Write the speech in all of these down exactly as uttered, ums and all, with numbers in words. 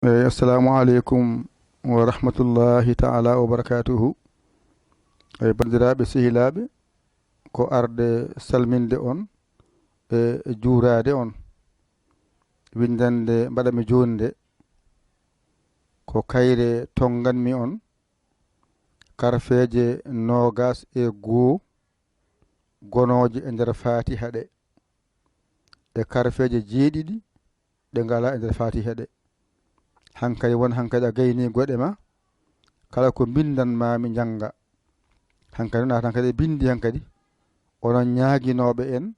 Eyi, assalamu aleykum wa rahmatullahi taala wa barakatuhu. Eyi, banndiraaɓe, sehilaaɓe, ko arde salminde on e juuraade on. Winndannde mbaɗa-mi jooni nde, ko kayre tonngan-mi on, karfeeje noogas e goo gonooje e nder Faatiha ɗe, e karfeeje jeeɗiɗi ɗe ngalaa e nder Faatiha ɗe. Hankadi won hankadi a gayni goɗe ma, kala ko mbinndan-maa mi njannga. Hankadi naata hankadi e binndi hankadi, onon ñaaginooɓe en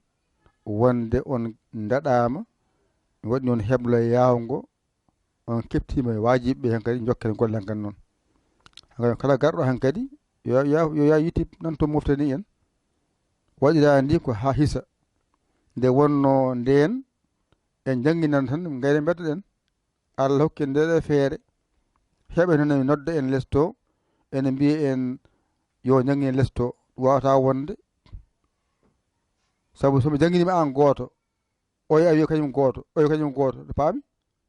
wonde on ndaɗaama, mi waɗi noon heblo yaawngo, on keɓtiima e waajiɓe ɓe hankadi, njokken golle hankadi noon. Hankadi kala garɗo hankadi, yo, yo, yo yaa YouTube nan to moftani en. Waɗiraa ndi ko haa hisa. Nde wonnoo ndeen, en njannginan tan, ngayre mbeddoɗen. Allah hokki en nde ɗo feere. Heɓe noon ene nodda en les to, ene mbiya en yo njanngen les to. Waawata wonde. Sabu so mi jannginiima aan gooto, oya a wiya kañum gooto, oya kañum gooto. A faami?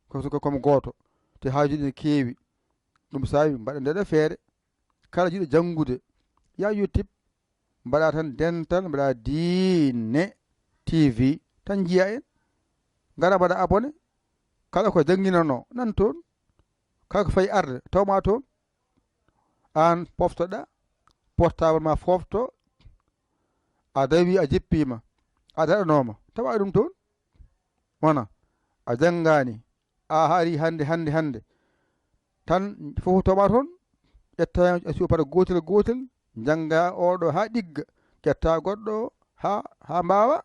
Ko, ko, ko mo gooto. Te haajuuji ne keewi. Ɗum saabi mbaɗa nde ɗo feere. Kala jiɗo janngude, yaa YouTube, mbaɗa tan dental, mbaɗa Diine T V, tan njiya en. Ngara mbaɗa abonné. Kala ko jannginanoo, nan toon. Kala ko fayi arde, tawma toon. Aan poftoɗa, portable ma foofto, a dawi, a jippiima, a daɗanooma, tawa ɗum toon. Wona, a janngaani, a hari hannde, hannde, hannde. Tan fof tawma toon, ƴetta a suuwa par gootel, gootel, njannga oɗo haa ɗigga, ƴetta goɗɗo haa, haa mbaawa.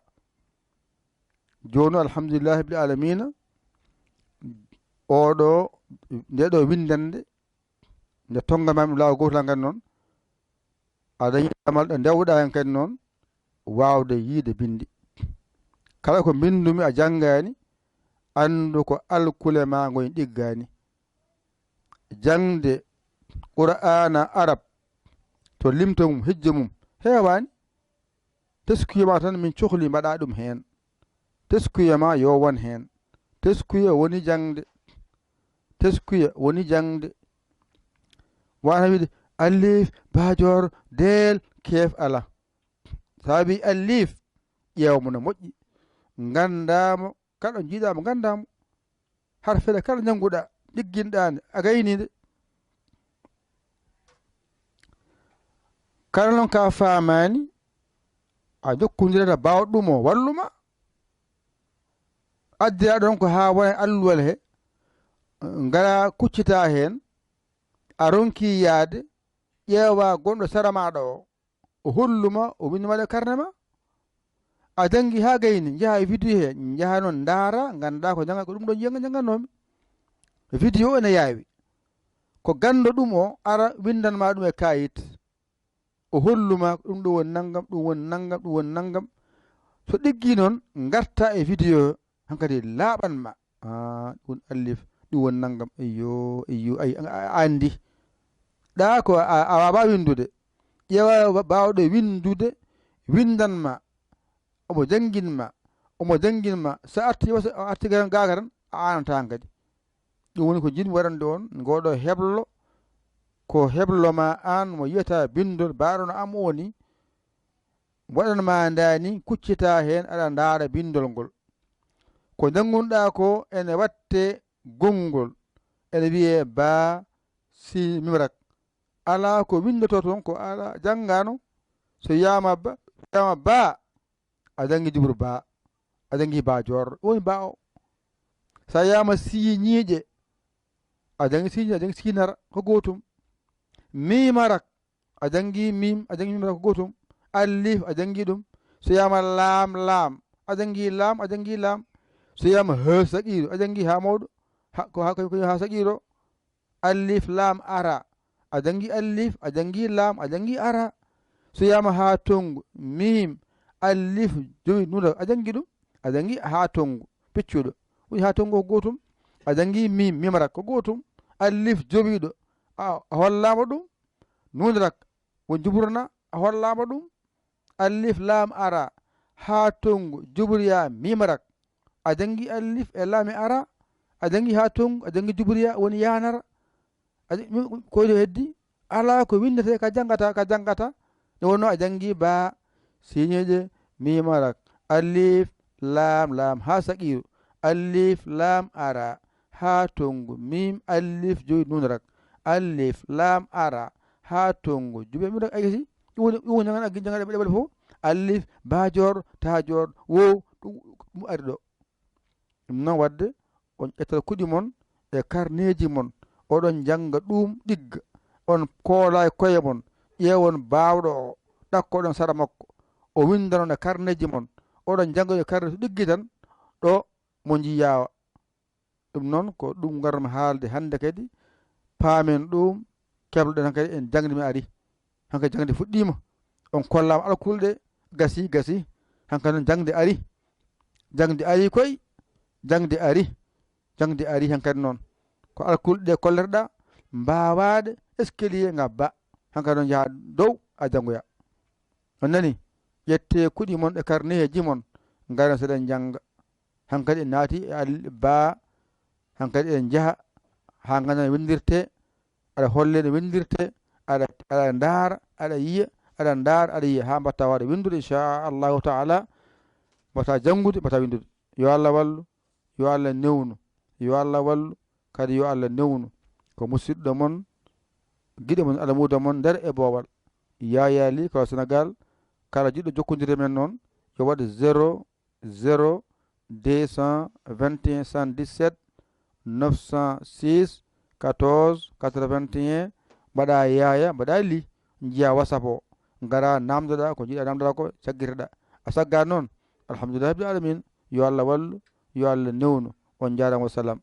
Jooni, alhamdulillahi rabbil aalamiina, oɗo, nde ɗo winndannde, nde tonngan-maa mi ɗum laawol gootal hankadi noon, a dañii damal ɗo ndewɗaa hankadi noon, waawde yiyde binndi. Kala ko mbinndu-mi a janngaani, anndu ko alkule maa ngoni ɗiggaani. Jaŋde Qur'aana Arab to limto mum, hijjo mum, heewaani. Teskuya ma tan min cohli mbaɗa ɗum heen. Teskuya ma yo won heen. Teskuya woni jaŋde. Teskuya woni jaŋde. Wata wiide alif, baajoor, deel, keef alaa. Saabi alif, ƴeewa mo no moƴƴi. Nganndaa mo, kala ɗo njiiɗaa mo, nganndaa mo. Harfeere kala njannguɗaa, ɗigginɗaa nde, a gaynii nde. Kala noon ka faamaani, a jokkondirata baawɗo ɗum o wallu ma. Addiraa ɗoon ko haa wona alluwal he, ngara kuccitaa heen, a ronkii yahde, ƴeewaa gonɗo sara maaɗa o. O hollu ma, o winnduma ɗe karne ma. A janngi haa gayni, njaha e vidéo he, njaha noon ndaara, nganndaa ko njannga, ko ɗum ɗo njannga, njannganoomi. Vidéo ene yaawi. Ko ganndo ɗum o ara winndan ma ɗum e kaayit. O hollu ma ko ɗum ɗo woni nanngam, ɗum woni nanngam, ɗum woni nanngam. So ɗiggi noon, ngarta e vidéo hankadi laaɓan ma. Ah, ɗum alif, ɗum woni nanngam. Eyyo, eyyo, ay, a, a, a anndi. Ɗa ko a, a waawaa winndude. Ƴeewa ba-, baawɗo winndude, winndan ma. Omo janngin ma. Omo janngin ma. So arti, so a arti garan, gaaga tan, a aanataa hankadi. Ɗum woni ko njiɗmi waɗande on, ngooɗo heblo, ko heblo ma aan mo yiyata binndol, mbaɗono am o ni, waɗan ma ndaani, kuccitaa heen, aɗa ndaara binndol ngol. Ko njanngunɗaa ko ene waɗte gonngol, ene wiyee baa, siin, miim, rak. Alaa ko winndotoo toon, ko alaa, janngaano. So wiyaama ba, so wiyaama baa, a janngi jubur baa, a janngi baa joorɗo. Ɗum woni baa o. So a wiyaama sii ñiiƴe, a janngi sii ñiiƴe, a janngi sii nara, ko gootum. Miim rak, a janngi miim, a janngi miim rak, ko gootum. Alif, a janngi ɗum. So wiyaama laam, laam, a janngi laam, a janngi laam. So wiyaama haa saqiiru, a janngi haa mawɗo, ha, ko ha, ko, ko haa saqiiru o. Alif, laam, ara. A janngi alif, a janngi laam, a janngi ara. So wiyaama haa tonngu, miim, alif, jowi, nuun, a janngi ɗum, a janngi haa tonngu, piccuɗo. Woni haa tonngu ko gootum. A janngi miim, miim rak ko gootum. Alif jowiiɗo, a, a hollaama ɗum. Nuun rak, woni juburna, a hollaama ɗum. Alif, laam, ara, haa tonngu, jubur, yaa, miim, rak. A janngi alif e laam e ara, A janngi haa tongu, a janngi jubriya, woni yaanara. A ja-, mi-, ko heddi? Alaa ko winndetee ka janngata, ka janngata. Nde wonnoo a janngi baa, siineeje, miima rak. Alif, laam, laam, haa saqiiru. Alif, laam, ara, haa tongu. Miim, alif, joyi, nuun rak. Alif, laam, ara, haa tongu. Jube mi rak, ay gasi. Ɗum woni, ɗum woni jangan, jangan ɗe ɗeɓal fof. Alif, baa joor, taa joor, wo, ɗum, ɗum ari ɗo. Ɗum noon waɗde, on ƴettat kuɗi mon e karneeji mon, oɗon njannga ɗum ɗigga. On koolaa e koye mon, ƴeewon baawɗo o, ɗakkoɗon sara makko. O winnda noon e karneeji mon, oɗon njannga e karne so ɗiggi tan, ɗo mo njiyaa. Ɗum noon ko ɗum ngarmi haalde hannde kadi, paamen ɗum, kebloɗen hankadi en jaŋde mi ari. Hankadi jaŋde fuɗɗiima. On kollaama alkule ɗe, gasi, gasi. Hankadi noon jaŋde ari. Jaŋde ari koy, jaŋde ari. Jaŋde ari hankadi noon. Ko alkule ɗe kolleteɗaa, mbaawaaɗe escalier nga ba. Hankadi noon yaha dow, a janngoya. On nani? Ƴettee kuɗi mon e karneeji mon, ngaren seɗen njannga. Hankadi en naati e al-, baa, hankadi eɗen njaha haa nganndan windirtee, aɗa holle no windirtee, aɗa, aɗa ndaara, aɗa yiya, aɗa ndaara, aɗa yiya, haa mbaɗta waawde winndude, inchallahu taala, mbaɗta janngude, mbaɗta winndude. Yo Allah wallu, yo Allah newnu, yo Allah wallu, kadi yo Allah newnu. Ko musidɗo mon, giɗo mon, alamuudo mon nder e boowal. Yaayaa Lih, kala Senegaal, kala jiɗɗo jokkondirde men noon, yo waɗ zéro, zéro, deux cent vingt et un, soixante-dix-sept, neuf cent six, quatorze, quatre-vingt-un, mbaɗa Yaaya, mbaɗa Lih, njiya WhatsApp o, ngara naamndoɗa ko njiɗa naamndoɗa ko, caggitoɗa. A sagga noon, alhamdulillahi rabbil alamin, yo Allah wallu, yo Allah newnu, on njaaraama, wassalam.